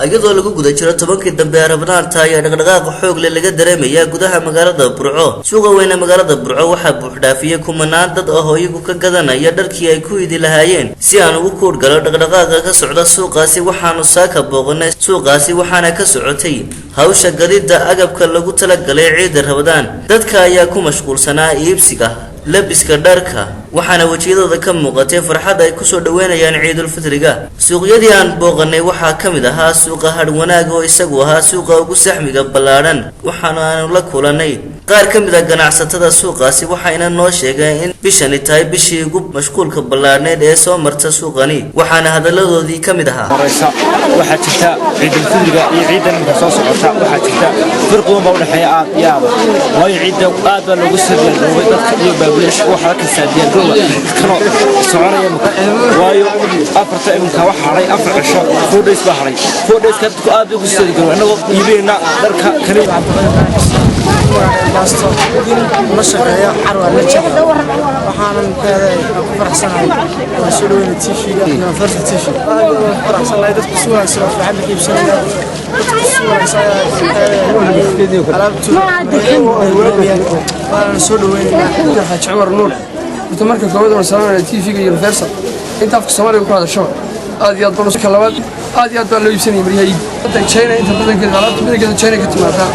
Iyadoo lagu guda jiro 10-kii dambe ee Ramadaanta ayaa dhaqdhaqaaqa xoog leh laga dareemayaa gudaha magaalada Burco. Suuqa weyne magaalada Burco waxaa buuxdhaafiyey kumanaan dad ah oo iyagu ka gadanaya dharkii ay ku idi lahaayeen. Si aan ugu kuurgalo dhaqdhaqaaqa ka socda suuqaasi, waxaanu saaka booqanay suuqaasi, waxaana ka socotay hawsha gadida agabka lagu talagalay ciida Ramadaan. Dadka ayaa ku mashquulsanaa iibsiga labiska dharka, waxaana wejiyadooda ka muuqatay farxad ay kusoo dhaweynayaan Ciidulfitriga. Suuqyadii aan booqanay waxaa ka mid ahaa suuqa Hadhwanaag, oo isagu ahaa suuqa ugu saxmiga ballaadhan. Waxaana aanu la kulanay qaar ka mid a ganacsatada suuqaasi, waxayna noo sheegeen in bishani tahay bishii ugu mashquulka ballaadhneyd ee soo marta suuqani, waxaana hadalladoodii ka mid ahaa: Horeysa waxaa jirta Ciidulfidriga iyo ciidan imika soo socota, waxaa jirta farqi weyn baa udhexeeya aad iyo aada, waayo ciidda aad baa loogu soo diyaargaroobay dadka iyo baabulesh. Waxaa la kastaa diyaargarowga kanoo soconaya imika, waayo afarta iminka waxa hadhay 4 cisho, 4 days baa hadhay. 4 days-ka dadku aad bay ugu soo diyaargaroobay, innagoo iibinayna dharka kani. Baasto la shaqeeya Carwa Najax, waxaanan ku faraxsanahay waan soo dhaweyna TV-ga Universal TV. Aad baan ku faraxsanahay, dadku si wanaagsan oo fiican bay ka iibsanayaan, dadku si wanaagsan alaabtooda waana soo dhaweynaynaa. Xaaji Cumar Nuur. Horta marka koowaad waan salaamana TV-ga Universal inta afka Soomaaliga ku hadasho. Aad iyo aad baan ka labaad, aad iyo aad baa loo iibsanaya maryaha iib. China inta badankeeda, alaabta badankeeda China ka timaadaa,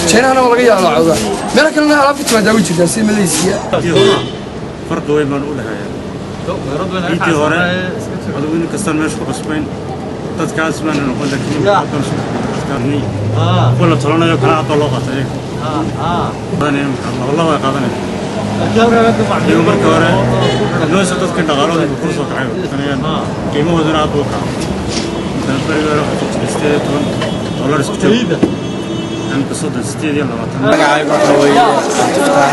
Chinahana waa laga yaabaa cawda, meelo kalena alaab ka timaadaa way jirtaa, sida Malaysia. Farqi weyn baan u dhexeeya intii hore. Adigu in kastaan meesha ku cusbayn dadkaas baana noqon, laakiin kuwa la tolanayo kala aad baa loo qaatay iyaga laba laba ay qaadanaya iyagu. Marka hore noosa dadka dhaqaalooda kor soo kacay, qiimahooduna aad buu u kacay. Beriga hore waxaa jiray $18 isku joog, imika 30, 28. Magacaygu waxa weeye Cabdifataax.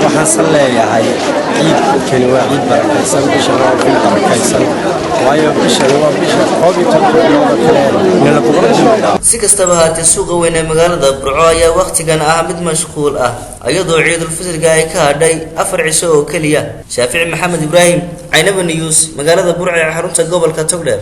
Waxaansan leeyahay ciidkani waa ciid barakaysan, bishan waa bil barakaysan, waayo bishani waa bisha 11-ka bilood oo kale nala boqol. Si kastaba haatee, suuqa weyn ee magaalada Burco ayaa wakhtigan ah mid mashquul ah, iyadoo Ciidulfitriga ay ka hadhay 4 cisho oo keliya. Shaafici Maxamed Ibraahim, Caynaba News, magaalada Burco ee xarunta gobolka Togdheer.